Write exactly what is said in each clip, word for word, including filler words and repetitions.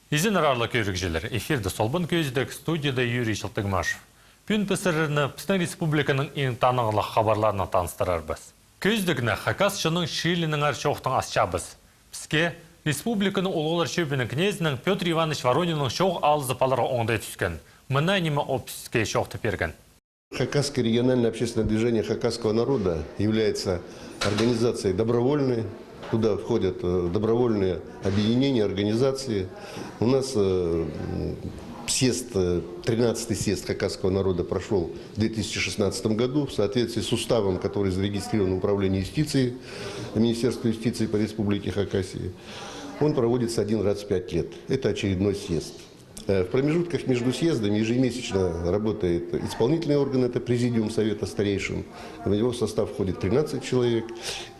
Изеннер, аарлығ кӧрігҷілер. Эфирде «Солбан кӧзідіг», студияда Юрий Чылтыгмашев. Пӱӱн піс сірерні пістің республиканың иң танығлығ хабарларынаң таныстырарбыс. Кӧзідігні хакас чонның чыылиинаңар чоохтаң асчабыс. Піске республиканың улуғлар чӧбінің кнезінең Пётр Иванович Ворониннің чоох алызып аларға оңдай тӱскен. Мына ниме ол піске чоохтап пирген. Хакасское региональное общественное движение хакасского народа является организацией добровольной. Туда входят, э, добровольные объединения, организации. У нас, э, м, съезд, э, тринадцатый съезд хакасского народа прошёл в две тысячи шестнадцатом году в соответствии с уставом, который зарегистрирован в Управлении юстиции Министерства юстиции по Республике Хакасия. Он проводится один раз в пять лет. Это очередной съезд. Э, в промежутках между съездами ежемесячно работает исполнительный орган, это Президиум Совета старейшин. В его состав входит тринадцать человек.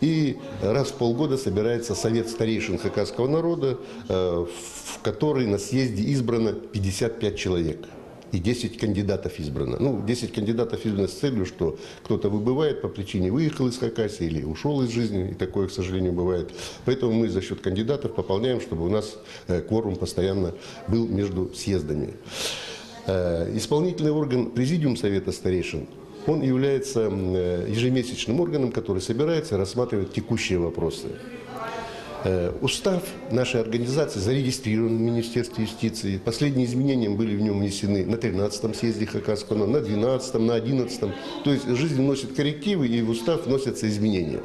И раз в полгода собирается Совет старейшин хакасского народа, э, в который на съезде избрано пятьдесят пять человек. И десять кандидатов избрано. Ну, десять кандидатов избрано с целью, что кто-то выбывает по причине, выехал из Хакасии или ушёл из жизни, и такое, к сожалению, бывает. Поэтому мы за счёт кандидатов пополняем, чтобы у нас, э, кворум постоянно был между съездами. Э, исполнительный орган Президиум Совета старейшин, он является, м, э, ежемесячным органом, который собирается и рассматривает текущие вопросы. Э, устав нашей организации зарегистрирован в Министерстве юстиции. Последние изменения были в нём внесены на тринадцатом съезде хакасского народа, на двенадцатом, на одиннадцатом. То есть жизнь вносит коррективы, и в устав вносятся изменения.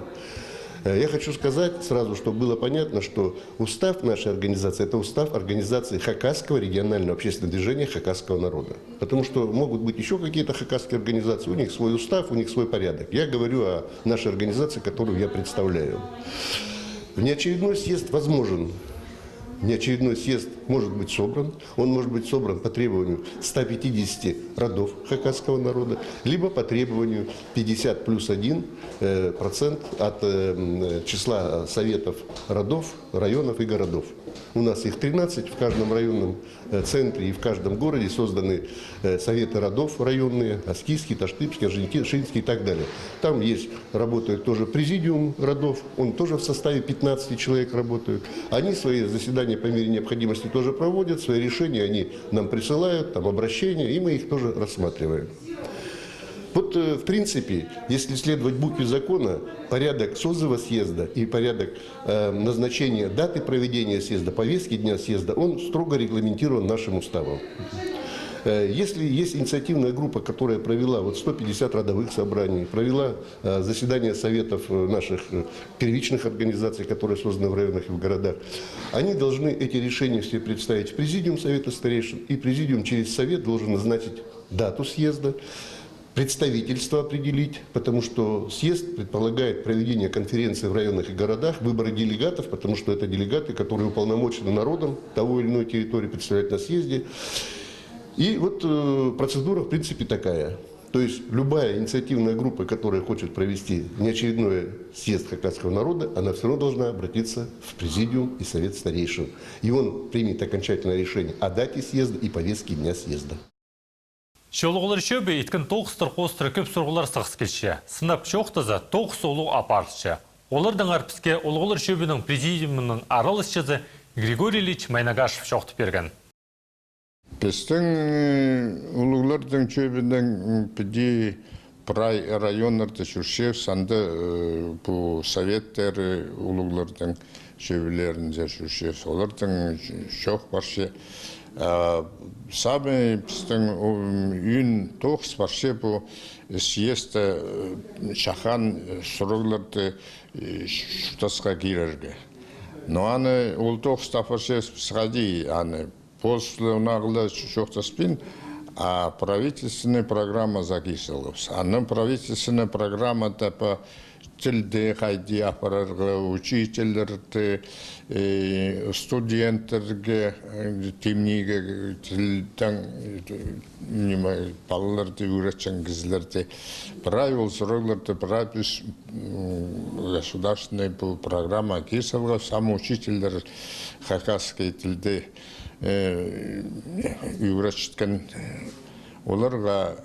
Э, я хочу сказать сразу, чтобы было понятно, что устав нашей организации — это устав организации Хакасского регионального общественного движения хакасского народа. Потому что могут быть ещё какие-то хакасские организации, у них свой устав, у них свой порядок. Я говорю о нашей организации, которую я представляю. Внеочередной съезд возможен. Внеочередной съезд может быть собран. Он может быть собран по требованию ста пятидесяти родов хакасского народа, либо по требованию пятьдесят плюс один, э, процент от, э, м, числа советов родов, районов и городов. У нас их тринадцать, в каждом районном, э, центре и в каждом городе созданы, э, советы родов районные, Аскизский, Таштыпский, Орджоникидзевский и так далее. Там есть, работает тоже президиум родов, он тоже в составе пятнадцати человек работает. Они свои заседания по мере необходимости тоже проводят, свои решения они нам присылают, там обращения, и мы их тоже рассматриваем. Вот, э, в принципе, если следовать букве закона, порядок созыва съезда и порядок, э, назначения даты проведения съезда, повестки дня съезда, он строго регламентирован нашим уставом. Э, если есть инициативная группа, которая провела вот сто пятьдесят родовых собраний, провела, э, заседания советов, э, наших, э, первичных организаций, которые созданы в районах и в городах, они должны эти решения все представить в президиум Совета старейшин, и президиум через совет должен назначить дату съезда, представительство определить, потому что съезд предполагает проведение конференции в районах и городах, выборы делегатов, потому что это делегаты, которые уполномочены народом того или иной территории представлять на съезде. И вот, э, процедура, в принципе, такая. То есть любая инициативная группа, которая хочет провести внеочередной съезд хакасского народа, она всё равно должна обратиться в президиум и совет старейшин. И он примет окончательное решение о дате съезда и повестке дня съезда. Че улуғлар чӧбі иткен тоғыстар хоостыра кӧп сурығлар сығыс килче. Сынап чоохтаза, тоғыс улуғ апарылча. Олардаңар піске улуғлар чӧбінің президиумының араласчызы Григорий Ильич Майнагашев чоохтап пирген. Пістің, э, улуғлардың чӧбінің, м, піди прай районнарда чӧрчебіс, анда, э, пу советтер, э, улуғлардың чӧбілерінде чӧрчебіс, олардың чох парча. А самый пістің, м, ӧӧн тоғыс парча пу съездте, э, чахаан, э, сурығларды, э, чуртасха кирерге. Но аны ол тоғыс апарчабыс піс хайди, аны Позы ла ағаа ла чоохтаспин, а правительственный программазар кир салғабыс. Аның правительственный программада па тілді хайди апарарға, учительлерді, э, студенттерге, э, тимнирге, тілдең, э, ниме, палаларды ӱгретчең кізілерді. Прай ол сурығларды, прай піс, м, государственный пу программа кир салғабыс, сам учительлер хакасский тілді э, ӱгретчеткен, оларға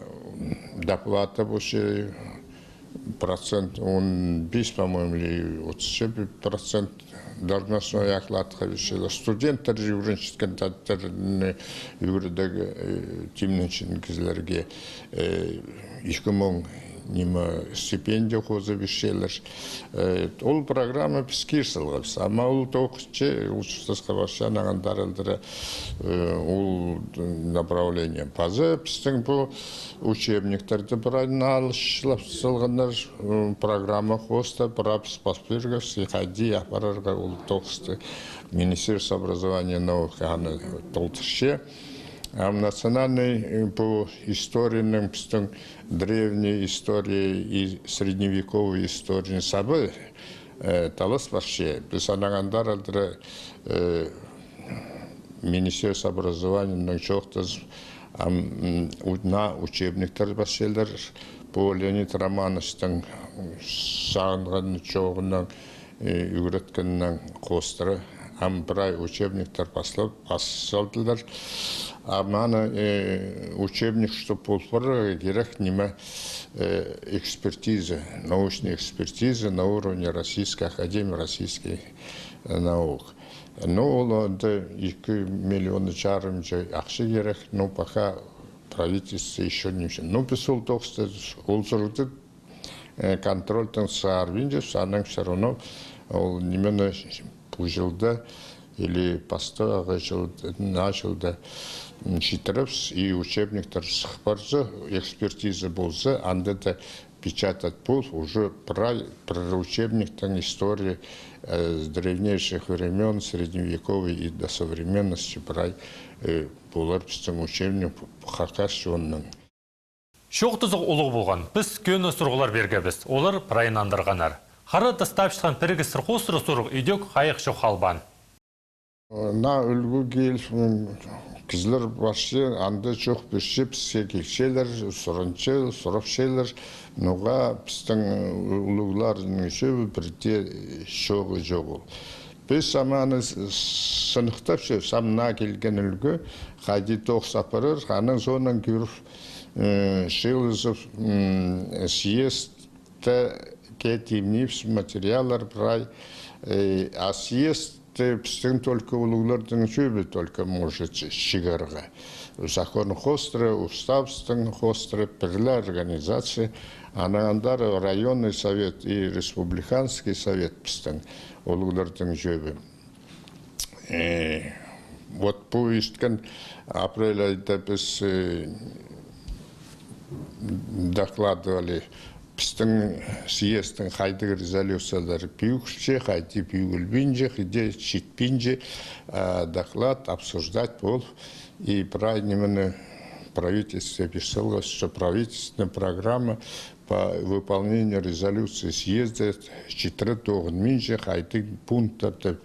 доплата полча, Процент он пис, по-моему, или отыс читі процент должностной окладха пирчелер. Студенттер ӱгренчеткен, тадтарны ӱгредерге, э, тимненчеткен кізілерге, э, ікі муң ниме стипендия хоза пирчелер. Э, ол программа піс кир салғабыс. Ама ол тоғынча, ол чуртасха парча, анаң андар алдыра, э, ол направление. Паза пістің пу учебниктерді прай алыслап салғаннар, м, программа хоста прай піс пас пиргебіс, и хайди апарарға ол тоғысты. Министерство образования и науки аны толдырча. Ам национальный, э, пу историяның, пістің древняя история и средневековая история саба, э, талас парча. Піс анаң андар алдыра, э, Министерство образованиенаң чоохтазып, ам, м, у-, наа учебниктер пасчалар. Пу Леонид Романовичтің сағынған чооғынаң, э, ӱгреткеннең хоостыра. Ам прай учебниктер пас салдылар. Ам аны, э, учебник, чтоб пол парарға, кирек ниме, э, экспертиза, научная экспертиза на уровне Российской академии российских наук. Ну, ол анда ікі миллион чарым чи ахча кирек, но пока правительство ещё ниме. Ну, піс ол тоғысты, ол сурығды, э, контрольдаң сығарбинчабыс, анаң всё равно ол нимені пу чылда или пастағы чылда, наа чылда, м, читірербіс, и учебниктер сых парза, экспертиза полза, анда даа печатать пол, уже прай пір учебниктің история, э, с древнейших времён, средневековья и до современности прай, э, полар пістің учебник хакас чонның. Чоохтазығ улуғ полған, піс кӧні сурығлар пиргебіс, олар прайын андырғаннар. Хара тастапчатхан пірігістер хоостыра сурығ идӧк хайығ чох халбаан. Наа ӱлгӱ кил, м, кізілер парча, анда чоох пирче, піске килчелер, сурынча, сурапчалар, ноға пістің улуғларның чӧбі пірдее чоғы чоғыл. Піс ам аны с-, сыныхтапчабыс, ам наа килген ӱлгӱ хайди тоғыс апарар, анаң соонаң кӧріп, э, чыылызып, м, съезд те кет имнипс материаллар прай, э, а съезд, э, пістің только улуғларның чӧбі только может чы-, чығарға. Закон хоостыра, уставтың хоостыра, пірле организация, анаң андар районный совет и республиканский совет пістің улуғларның чӧбі. Э, вот пу ирткен апрель айда піс, э, докладывали, пістің съездтің хайдағ резолюциялар пӱӱгілче, хайди пӱӱгілбинче, хайди читпинче, а, доклад обсуждать пол. И прай нимені правительство пирчелер, что правительственная программа по выполнению резолюции съезда читіре тоғынминча, хайдағ пункттарны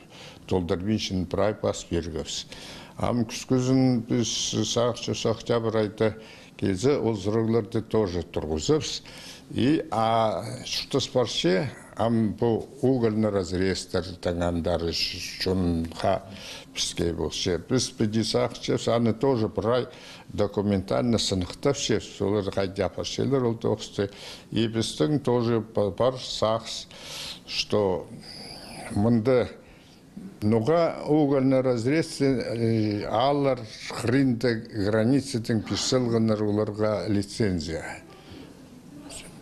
толдырбинча, прай пас пиргебіс. Ам кӱскӱзін піс сағынчабыс, октябрь айда килзе, ол сурығларды тоже турғызарбыс. И, а, чуртас парча, ам пу угольный разрезтернің андар чонға піске полча. Піс піди сағынчабыс, аны тоже прай документально сыныхтапчабыс, олар хайди апарчалар ол тоғысты. И пістің тоже па-, пар сағыс, что мында ноға угольный разрезте, э, ааллар хыринда границадаң пирчелгеннер оларға лицензия.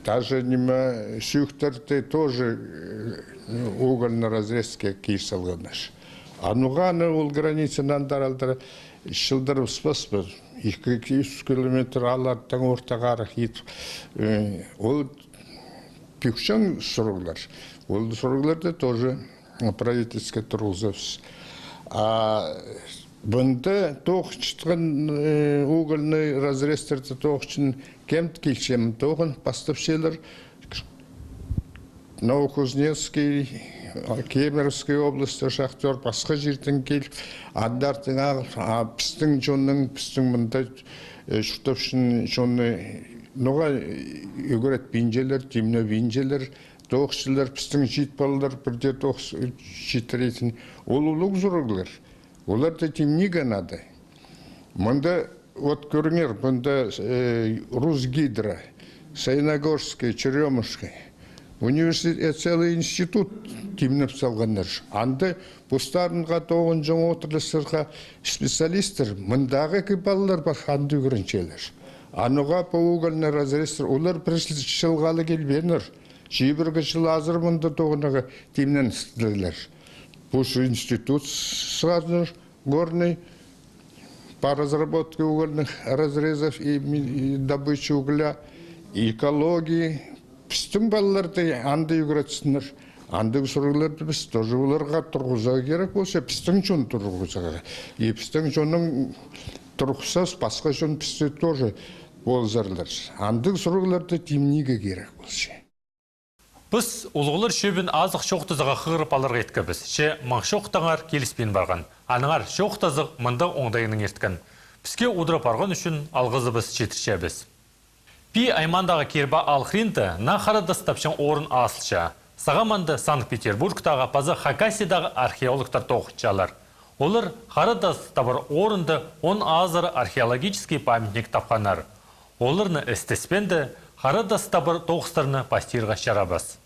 Даже ниме, сӱӱктерді тоже, э, угольный разрезке кир салғаннар. А ноға аны ол границаны андар алдыра чылдырыбыспаспар. Ікі, ікі чӱс километр ааллардаң ортағарах ит. Э, ол пӱӱнҷең сурығлар. Ол сурығларды тоже правительствоға турғызарбыс. А мында тоғынчатхан, э, угольный разрезтерде тоғынчатхан кем килче, тоғын пастапчалар. Новокузнецкий, Кемеровский области шахтёр, пасха чирдең киліп, андартын ағыл, а пістің чонның, пістің мында, э, чуртапчатхан чонны ноға, э, ӱгретпинчелер, тимнебинчелер, тоғысчалар, пістің чиит палалар пірдее тоғыс, э, читірейтін. Ол улуғ сурығлар. Оларды тимнирге надо. Мында, вот кӧріңер, мында, э, Русгидро. Саяногорский, Черемушский. Университет, э, целый институт тимнеп салғаннар. Анда постарынға тоғынҷаң отрасльға специалисттер, мындағы кӧп палалар пар, анда ӱгренчелер. Анаң по угольный разрезтер, олар пір чыл-, чылға ла килбееннер. Чибіргі чыл азыра мында тоғынарға тимненістірлер. Пу институт сразу горный, по разработке угольных разрезов и ми-, и добыче угля, и экологии. Пістің палаларды анда ӱгретсіннер. Андағ сурығларды піс тоже оларға турғызарға кирек полча, пістің чон турғызарға. И пістің чонның турғысчазы, пасха чон пісті тоже полызарлар. Андағ сурығларды тимнирге кирек полча. Піс улуғлар чӧбін азых чоохтазығға хығырып аларға иткебіс, че маң чоохтаңар киліспин парған. Аннаңар чоохтазығ мындағ оңдайынаң ирткен. Піске удура парған ӱчӱн алғызыбыс читірчебіс. Пии аймаандағы Кирбаа аал хыринда наа хара тас тапчаң орын азылча. Сағам анда Санкт-Петербургтағы паза Хакасиядағы археологтар тоғынчалар. Олар хара тас табар орында он азыра археологический памятник тапханнар. Оларны істеспенде хара тас табар тоғыстарны пастирға чарабас.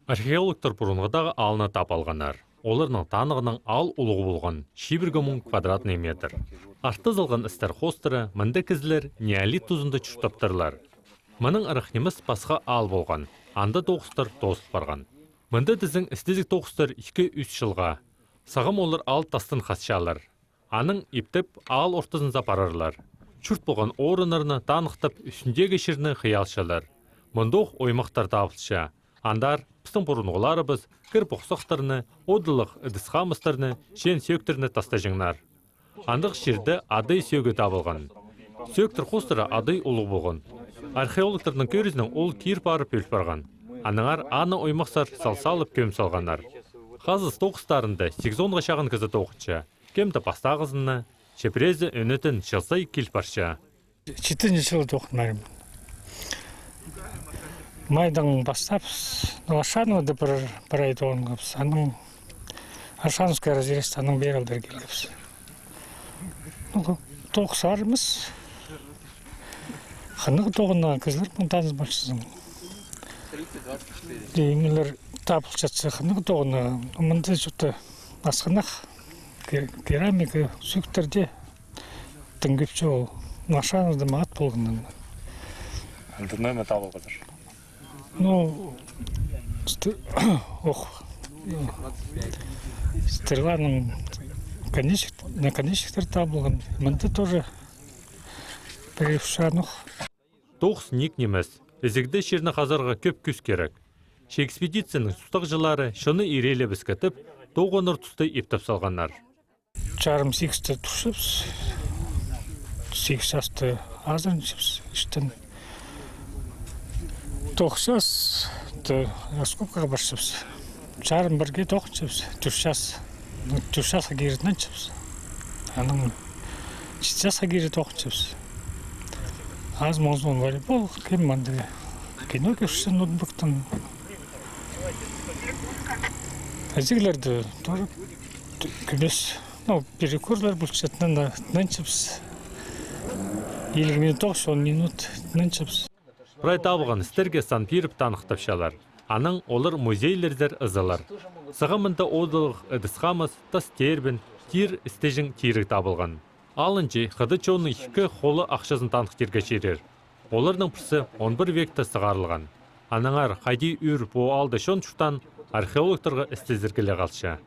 Археологтар пурунғыдағы аалны таап алғаннар. Оларның таныхынаң аал улуғ полған, чибіргі муң квадратный метр. Артыс алған істер хоостыра мында кізілер неолит тузында чуртаптырлар. Мының ырах нимес пасха аал полған, анда тоғыстар тоозыл парған. Мында тізең істезіг тоғыстар ікі-ӱс чылға. Сағам олар аал тастаң хасчалар. Анаң иптеп аал ортызынзар парарлар. Чурт полған орыннарны таныхтап, ӱстӱндегі чирні хыйалчалар. Мындох оймахтар табылча. Андар пістің пурунғыларыбыс кір-похсахтарны, одылығ ыдыс-хамыстарны, чеен сӧӧктерні тастаҷаңнар. Андағ чирде адай сӧӧгі табылған. Сӧӧктер хоостыра адай улуғ полған. Археологтарның кӧрізінең ол кир парып ӧл парған. Аннаңар аны оймахсар сал салып кӧм салғаннар. Хазыс тоғыстарында сигізонға чағын кізі тоғынча. Кем-де пастағызын, че піреезі ӧнетін чыл сай кил парча. Читінҷі чылы тоғынғам. Майдаң пастап, ну, Ашановада пір, пір ай тоғынғабыс. Анаң Ашановская разрезта, анаң пеер алдар килгебіс. Ну, тоғыс аар нимес. Хынығ тоғынған кізілер мында таныс полчазың. Ниме табылчатса, хынығ тоғынған. Мында что-то асхынах, ке-, керамика, сӧӧктерде тың кӧп чоғыл. Ашановада маңат полғаннар. Анда ниме табылғазар? Ну, ст-, ох, стреланың наконечник-, наконечниктер табылған. Мында тоже пірее-ӱс анох. Тоғыс ниик нимес. Ізігде чирні хазарға кӧп кӱс кирек. Че экспедицияның сустағҷылары чонны иреелебеске тіп, тоғынар тусты иптеп салғаннар. Чарым сигісте турчабыс. Сигіс часта азыранчабыс, іштен. Тоғыс часта раскопкаға парчабыс. Чарым пірге тоғынчабыс, тӧрт час. Тӧрт часха кире тынанчабыс. Анаң читі часха кире тоғынчабыс. Азым-узым волейбол, кем анда кино кӧрче ноутбуктаң. Ізіглерде тоже кӧмес. Ну, перекурлар полча, тынанчабыс. Илиг минут тоғыс, он минут тынанчабыс. Прай табылған істерге сан пиріп таныхтапчалар. Анаң олар музейлерзер ызалар. Сағам мында одылығ ыдыс-хамыс, тас теербен, тир істеҷең тиріг табылған. Алынҷа хыдат чонның ікі холы ахчазын таныхтирға чарир. Оларның пірсі он пір векте сығарылған. Аннаңар хайди ӱр пу аалда чон чуртаан, археологтарға істезерге ле халча.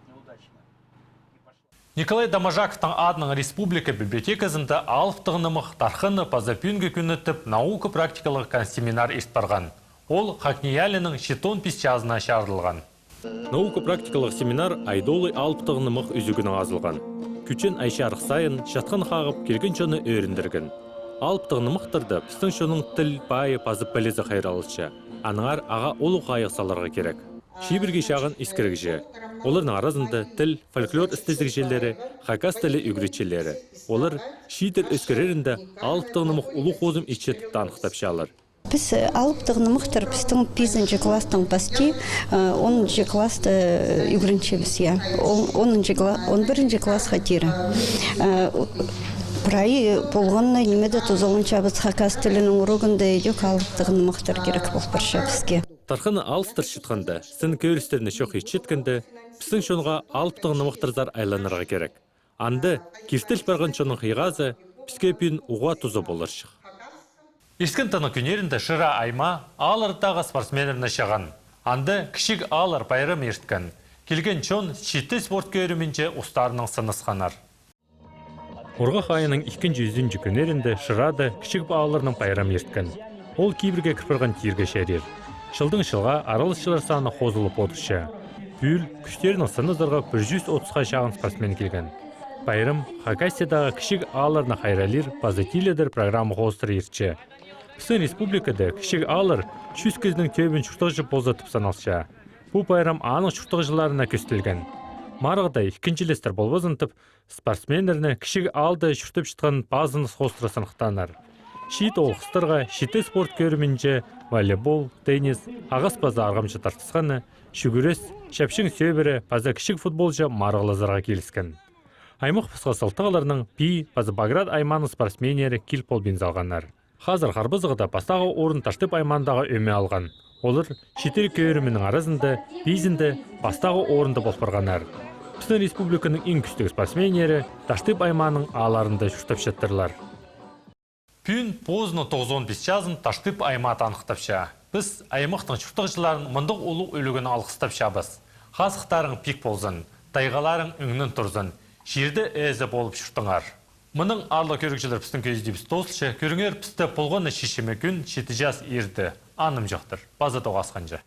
Николай Доможаковтың адынаң республика библиотеказында алыптығ нымах тархыны паза пӱӱнгі кӱнні тіп наука-практикалығ консеминар ирт парған. Ол ХакНИИЯЛИ-ның читон пис чазына чарыдылған. Наука-практикалығ семинар Айдолай алыптығ нымах ӱзӱгінең азылған. Кӱтчен ай чарых сайын чатхан хағып, килген чонны ӧріндірген. Алыптығ нымахтарда пістің чонның тіл пайы паза пілізі хайраллалча. Аннаңар ағаа улуғ хайығ саларға кирек. Чибіргі чағын искірігҷі. Оларның аразында тіл, фольклор істезігҷілері, хакас тілі ӱгретчілері. Олар чииттер ӧскірерінде алыптығ нымах улуғ хозым итче тіп таныхтапчалар. Піс, э, алыптығ нымахтар пістің пизінҷі класстаң пасти, э, онынҷы класста, э, ӱгренчебіс, я. Он-, онынҷы кла-, он пірінҷі классха тире. Э, у-, Прай полған на нимеде тузаланчабыс хакас тілінің урогында, идӧк алыптығ нымахтар кирек пол парча піске. Тархынны алыстырчатханда, сыннаң кӧрістерні чох итчеткенде, пістің чонға алыптығ нымахтарзар айланарға кирек. Анда киртіліп парған чонның хыйғазы піске пӱӱн уғаа туза поларҷых. Ирткен тынның кӱннерінде Шира аймаа ааллардағы спортсменнерні чыған. Анда кічіг ааллар пайрамы ирткен. Килген чон читі спорт кӧрімінҷе устарынаң сынасханнар. Хурғах айының ікінҷі, ӱзінҷі кӱннерінде Шырада кічіг аалларның пайрамы ирткен. Ол кибірге кір парған тирге чарир. Чылдаң чылға араласчылар саны хозылып одырча. Пӱӱл кӱстерін сыназарға пір чӱс отысха чағын спортсмен килген. Пайрам Хакасиядағы кічіг аалларны хайраллир паза тиледір программа хоостыра иртче. Пістің республикада кічіг ааллар чӱс кізінің тӧбін чуртағҷы полза тіп саналча. Пу пайрам аның чуртағҷыларына кӧзіділген. Марығда ікінҷілестер полбазын тіп, спортсменнерні кічіг аалда чуртапчатхан пазыныс хоостыра сыныхтааннар. Чиит оолғыстарға читі спорт кӧрімінҷе волейбол, теннис, ағас паза арғамҷы тартысханы, чӱгӱрес, чапчаң сӧбіре паза кічіг футболҷа марығлазарға киліскен. Аймах пасха салтағларның Пии паза Поград аймааның спортсменнері кил полбин салғаннар. Хазыр харбазығда пастағы орын Таштып аймаандағы ӧме алған. Олар читіре кӧрімінің аразында пизінде пастағы орында пол парғаннар. Пістің республиканың иң кӱстіг спортсменнері Таштып аймааның аалларында чуртапчаттырлар. Пӱӱн позының тоғызон пис чазын Таштып аймаа таныхтапча. Піс аймахтың чуртағҷыларын мындағ улуғ ӱлӱкӱннең алғыстапчабыс. Хазыхтарың пик ползын, тайғаларың ӧңнең турзын, чирде ээзі полып чуртыңар. Мының аарлығ кӧрігҷілер, пістің кӧзідібіс тоозылча. Кӧріңер пісті полған на чечеме кӱн читі час иирде. Анымҷохтар, паза тоғасханҷа.